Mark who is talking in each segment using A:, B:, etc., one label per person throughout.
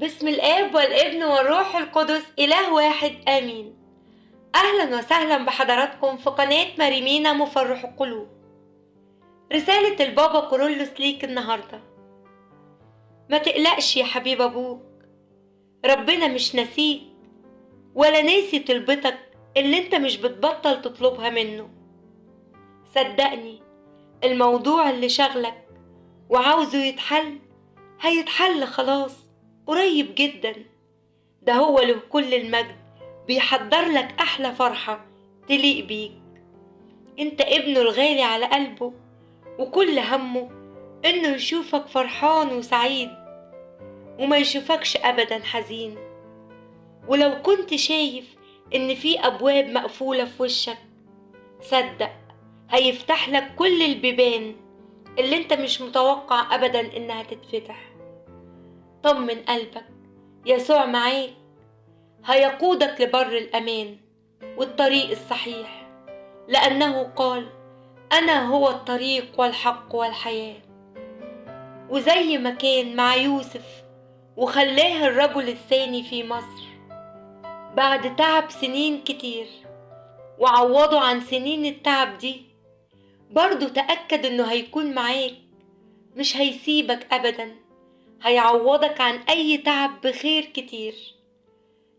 A: باسم الآب والابن والروح القدس إله واحد آمين. أهلا وسهلا بحضراتكم في قناة مريمينا مفرح القلوب. رسالة البابا كورولوس ليك النهاردة: ما تقلقش يا حبيب أبوك، ربنا مش ناسيك ولا ناسي طلبتك اللي انت مش بتبطل تطلبها منه. صدقني الموضوع اللي شغلك وعاوزه يتحل هيتحل خلاص قريب جدا. ده هو له كل المجد، بيحضر لك أحلى فرحة تليق بيك. انت ابنه الغالي على قلبه، وكل همه انه يشوفك فرحان وسعيد وما يشوفكش أبدا حزين. ولو كنت شايف ان في أبواب مقفولة في وشك، صدق هيفتح لك كل البيبان اللي انت مش متوقع أبدا انها تتفتح. طمن قلبك، يسوع معاك، هيقودك لبر الأمان والطريق الصحيح، لأنه قال أنا هو الطريق والحق والحياة. وزي ما كان مع يوسف وخلاه الرجل الثاني في مصر بعد تعب سنين كتير وعوضه عن سنين التعب دي، برضو تأكد انه هيكون معاك، مش هيسيبك أبدا، هيعوضك عن أي تعب بخير كتير،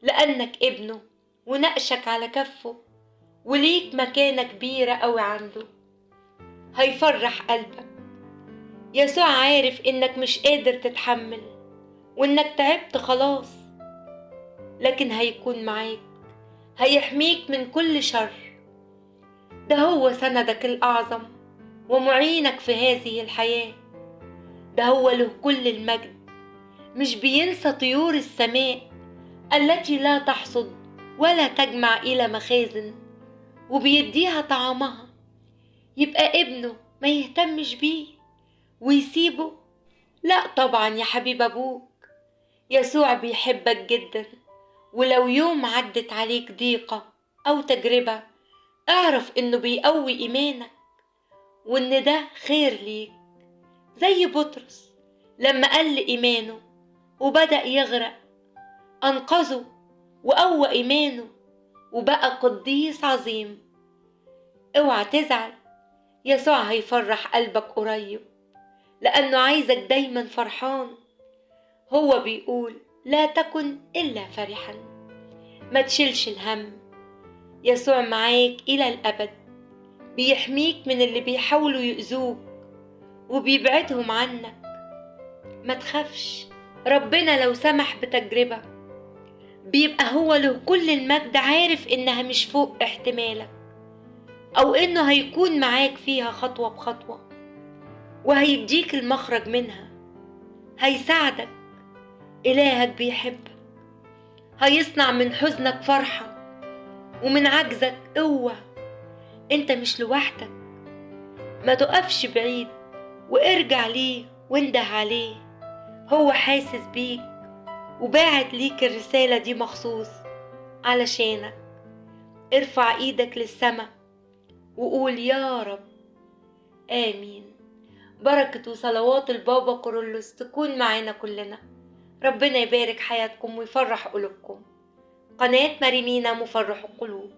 A: لأنك ابنه ونقشك على كفه وليك مكانة كبيرة أوي عنده. هيفرح قلبك. يسوع عارف إنك مش قادر تتحمل وإنك تعبت خلاص، لكن هيكون معاك، هيحميك من كل شر. ده هو سندك الأعظم ومعينك في هذه الحياة. ده هو له كل المجد، مش بينسى طيور السماء التي لا تحصد ولا تجمع إلى مخازن وبيديها طعامها. يبقى ابنه ما يهتمش بيه ويسيبه؟ لا طبعا يا حبيب أبوك، يسوع بيحبك جدا، ولو يوم عدت عليك ضيقة أو تجربة اعرف إنه بيقوي إيمانك وإن ده خير ليك. زي بطرس لما قل إيمانه وبدأ يغرق، أنقذه وقوى إيمانه وبقى قديس عظيم. اوعى تزعل، يسوع هيفرح قلبك قريب، لأنه عايزك دايما فرحان. هو بيقول لا تكن إلا فرحا، ما تشيلش الهم، يسوع معاك إلى الأبد، بيحميك من اللي بيحاولوا يؤذوك وبيبعدهم عنك. ما تخافش، ربنا لو سمح بتجربة بيبقى هو له كل المجد، عارف إنها مش فوق احتمالك أو إنه هيكون معاك فيها خطوة بخطوة وهيديك المخرج منها، هيساعدك. إلهك بيحبك، هيصنع من حزنك فرحة ومن عجزك قوة. انت مش لوحدك، ما تقفش بعيد وارجع ليه وانده عليه، هو حاسس بيك وباعت ليك الرسالة دي مخصوص علشانك. ارفع ايدك للسما وقول يا رب آمين. بركة وصلوات البابا كورولوس تكون معانا كلنا. ربنا يبارك حياتكم ويفرح قلوبكم. قناة مريمينا مفرح القلوب.